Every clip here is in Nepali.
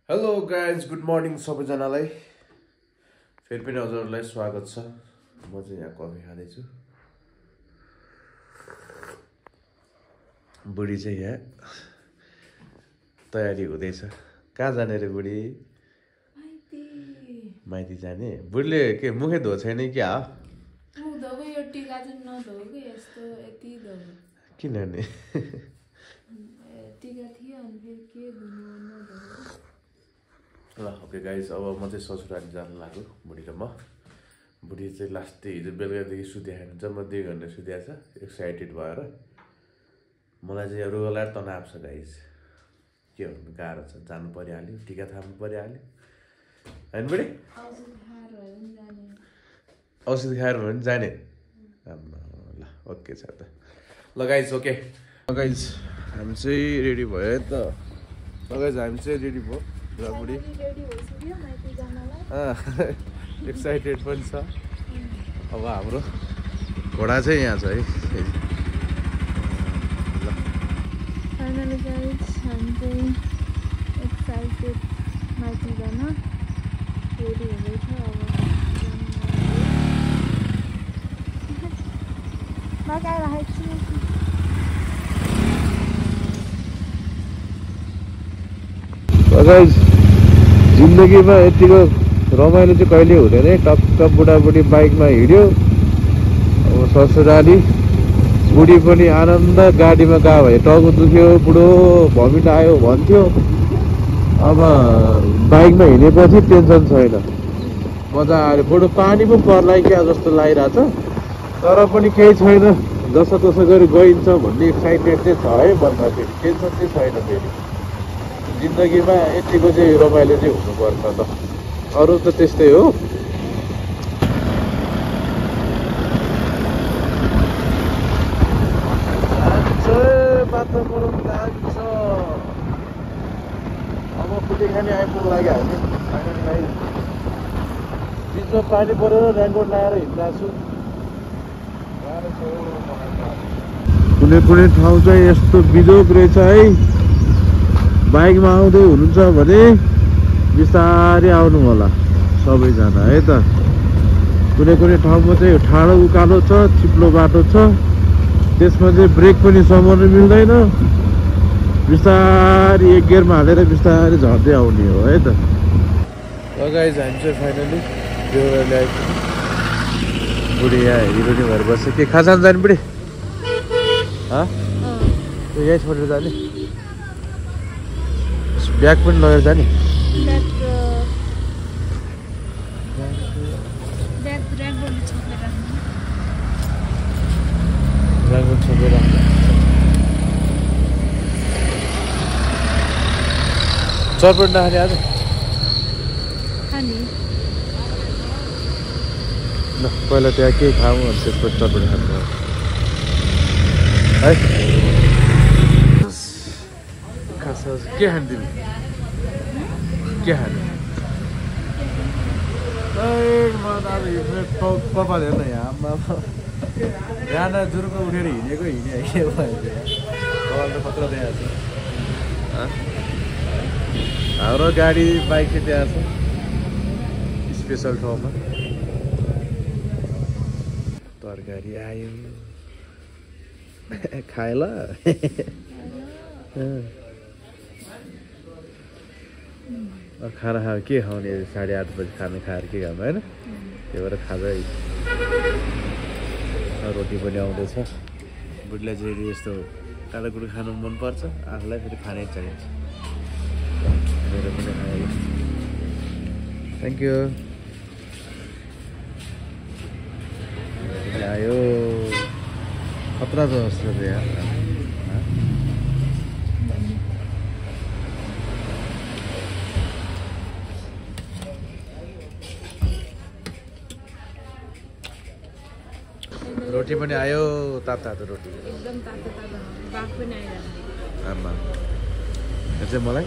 हेलो गाइज गुड मर्निङ सबैजनालाई फेरि पनि हजुरहरूलाई स्वागत छ। म चाहिँ यहाँ कफी खाँदैछु। बुढी चाहिँ यहाँ तयारी हुँदैछ। कहाँ जाने रे बुढी? माइती जाने। बुढीले के मुखै धो छैन क्या? किन नि? ल ओके गाइज, अब म चाहिँ ससुराली जानु लाग्यो बुढी र म। बुढी चाहिँ लास्ट हिजो बेलुकादेखि सुत्याएन, जम्मा 2 घन्टा सुत्या छ एक्साइटेड भएर। मलाई चाहिँ रुगलाएर तनाव छ गाइज। के भन्नु, गाह्रो छ। जानु परिहाल्यो, टिका थाप्नु परिहाल्यो होइन बुढी? औषधि खाएर भयो भने जाने। ल ओके छ त। ल गाइज ओके। गाइज हामी चाहिँ रेडी भयो है त। गाइज हामी चाहिँ रेडी भयो बुढी एक्साइटेड पनि छ। अब हाम्रो घोडा चाहिँ यहाँ छ है। ल फाइनली गाइज हामी चाहिँ एक्साइटेड माइती जान रेडी हुँदैछ। अब लगाइरहेको छु। गाइज जिन्दगीमा यतिको रमाइलो चाहिँ कहिले हुँदैन है। टक्क बुढाबुढी बाइकमा हिँड्यो। अब ससुराली बुढी पनि आनन्द गाडीमा गयो भने टाउको दुख्यो, बुढो भमिट आयो भन्थ्यो। अब बाइकमा हिँडेपछि टेन्सन छैन, मजा आयो। बुढो पानी पो पर्ला क्या जस्तो लागिरहेछ, तर पनि केही छैन, जसोतसो गरी गइन्छ भन्ने एक्साइटेड चाहिँ छ है। भन्दा फेरि टेन्सन चाहिँ छैन। फेरि जिन्दगीमा यतिको चाहिँ रमाइलो चाहिँ हुनुपर्छ त, अरू त त्यस्तै हो। अब कुटी खाने आइपुग्नु लाग्यो हामी। बिचमा पानी परेर रेनकोट लगाएर हिँडिरहेको छु। कुनै कुनै ठाउँ चाहिँ यस्तो बिजोग रहेछ है। बाइकमा आउँदै हुनुहुन्छ भने बिस्तारै आउनु होला सबैजना है त। कुनै कुनै ठाउँमा चाहिँ ठाडो उकालो छ, चिप्लो बाटो छ, त्यसमा चाहिँ ब्रेक पनि समाउनु मिल्दैन। बिस्तारै एक गियरमा हालेर बिस्तारै झर्दै आउने हो है त। गाइज हामी चाहिँ फाइनली बेहोरा ल्याएको। बुढी यहाँ हेरिरहने भएर बस्छ। के खाजा जाने बुढी? यहीँ छोडेर जाने? ब्याग पनि लगेर जाने? चटपट नखाने आज? ल पहिला त्यहाँ केही खाऊँ अनि त्यसपछि चटपट खानु है। खास के खाने तिमी? के खाने? कपाल हेर्न यहाँ बिहान जुरुको उठेर हिँडेको हिँडे कपाल त खतरा दिएको छ। हाम्रो गाडी बाइक चाहिँ त्यहाँ छ स्पेसल ठाउँमा। तरकारी आयो खाएल। खाना खायो के खाउने? 8:30 बजी खाना खाएर के खानु होइन? त्यही भएर खाँदै। रोटी पनि आउँदैछ। बुढीलाई चाहिँ यस्तो काँडाकुँडा खानु मनपर्छ, आफूलाई फेरि खानै चाहिन्छ। मेरो पनि खायो। Thank you. आयो खतरा छ जस्तो यहाँ। रोटी पनि आयो, तातो रोटी एकदम तातो तातो बाफ पनि आइरहेको छ। आमा यो चाहिँ मलाई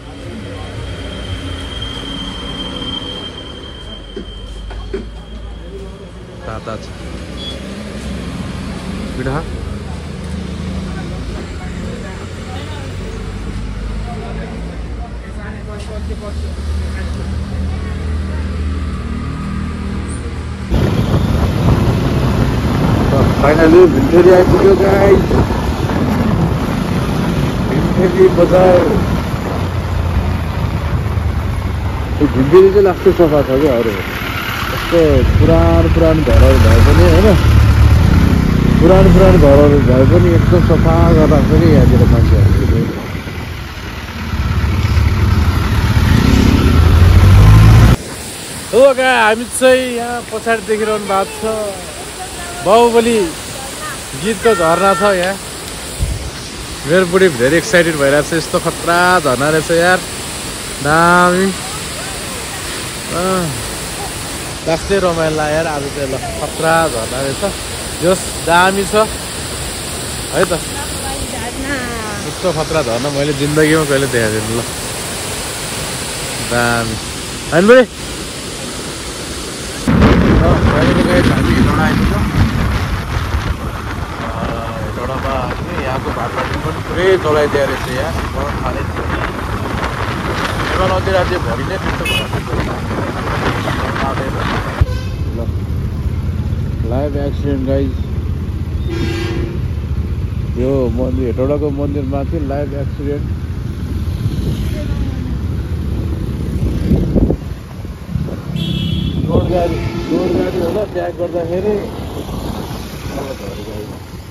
ताता छ। पिठा फाइनली भिन्टेरी आइपुग्यो गाइस भिन्टेरी बजार यो भिन्टेरी चाहिँ लास्टै सफा छ क्या अरू यस्तो पुरानो घरहरू भए पनि होइन पुरानो घरहरू भए पनि एकदम सफा गरेर राख्छ कि यहाँतिर मान्छेहरूले हो क्या हामी चाहिँ यहाँ पछाडि देखिरहनु भएको छ बाहुबली गीतको झरना छ यहाँ मेरो बुढी धेरै एक्साइटेड भइरहेको छ यस्तो खतरा झरना रहेछ यार दामी लास्टै रमाइलो लाग्यो यार आज चाहिँ ल खतरा झरना रहेछ जस दामी छ है त यस्तो खतरा झरना मैले जिन्दगीमा कहिले देखाएको थिएन ल दामी होइन बढी हेटौँडामा यहाँको भातपाटी पनि पुरै चलाइदिएको रहेछ यहाँ खाने नेपाल अधिराज्यभरि नै त्यस्तो ल लाइभ एक्सिडेन्ट गाइज यो मन्दिर हेटौँडाको मन्दिरमाथि लाइभ एक्सिडेन्ट रोड गाडी होला ब्याक गर्दाखेरि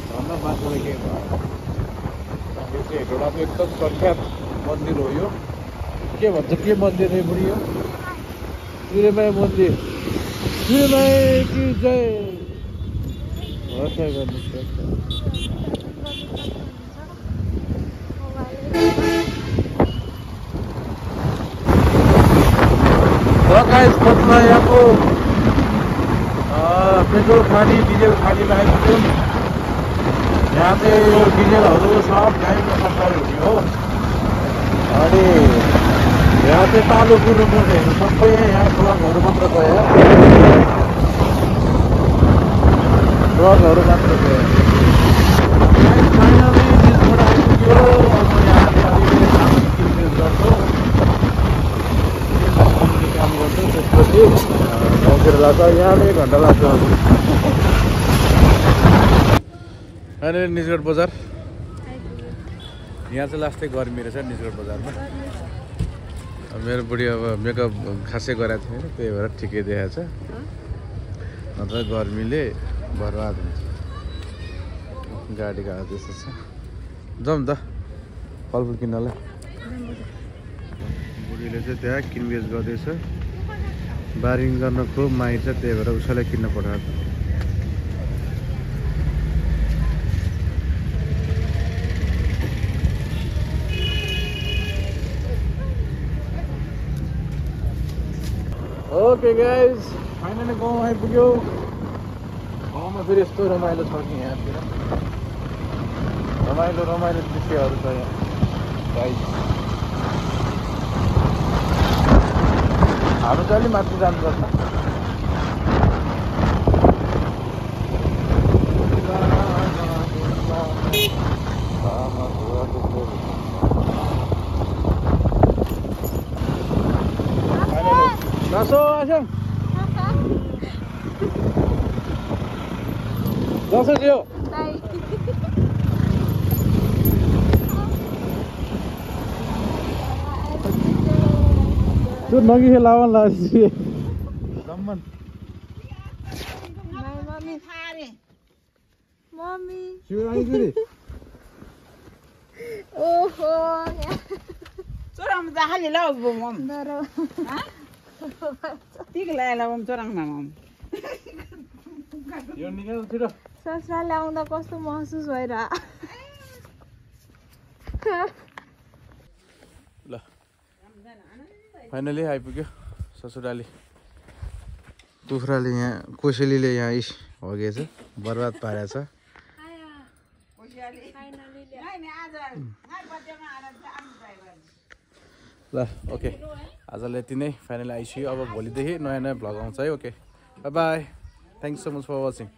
झर्ना मान्छेलाई केही भयो यो चाहिँ हेटौँडाको एकदम प्रख्यात मन्दिर हो यो के भन्छ के मन्दिर रे बुढी यो सूर्यमाया मन्दिर सूर्यमाया कि जय हर्षा गर्नुहोस् पत्ला यहाँको पेट्रोल खानी डिजेल खानीमा आइपुग्यो यहाँ चाहिँ यो डिजेलहरू सब गाईको सरकारी हुने हो अनि यहाँ चाहिँ तालु कुर्नु पर्नेहरू सबै यहाँ ट्रकहरू मात्र गयो ट्रकहरू मात्र गयो फाइनली डिलबाट आइपुग्यो काम गर्छु त्यसपछि गाउँतिर लाग्छ यहाँ 1 घन्टा लाग्छ अहिले निजगढ बजार यहाँ चाहिँ लास्टै गर्मी रहेछ निजगढ बजारमा मेरो बुढी अब मेकअप खासै गरेको थिएन त्यही भएर ठिकै देखाएको छ नत्र गर्मीले बर्बाद हुन्छ गाडीको हाल त्यस्तो छ जाउँ त फलफुल किन्नलाई बुढीले चाहिँ त्यहाँ किनबेच गर्दैछ बार्गेनिङ गर्न खुब माइन्छ त्यही भएर उसैलाई किन्न पठाएको ओके गाइज फाइनली गाउँ आइपुग्यो गाउँमा फेरि यस्तो रमाइलो छ कि यहाँतिर रमाइलो दृश्यहरू छ यहाँ गाइज हामी चाहिँ अलिक माथि जानुपर्छ Masuk Asyam. Masuk Cio. Baik. Tu nagi he lawan lah si. Zaman. My mommy thare. Mommy. Siapa lagi sini? Oh. Corang dah hal lau bom. Daro. Ha? Tiga lau corang mamam. Yo nikah sudah. ससुराले आउँदा कस्तो महसुस भइरा ल फाइनली आइपुग्यो ससुराली दुख्राले यहाँ कोसेलीले यहाँ हगेछ बर्बाद पारेछ ल ओके आजलाई यति नै फाइनली आइसक्यो अब भोलिदेखि नयाँ भ्लग आउँछ है okay bye bye thanks so much for watching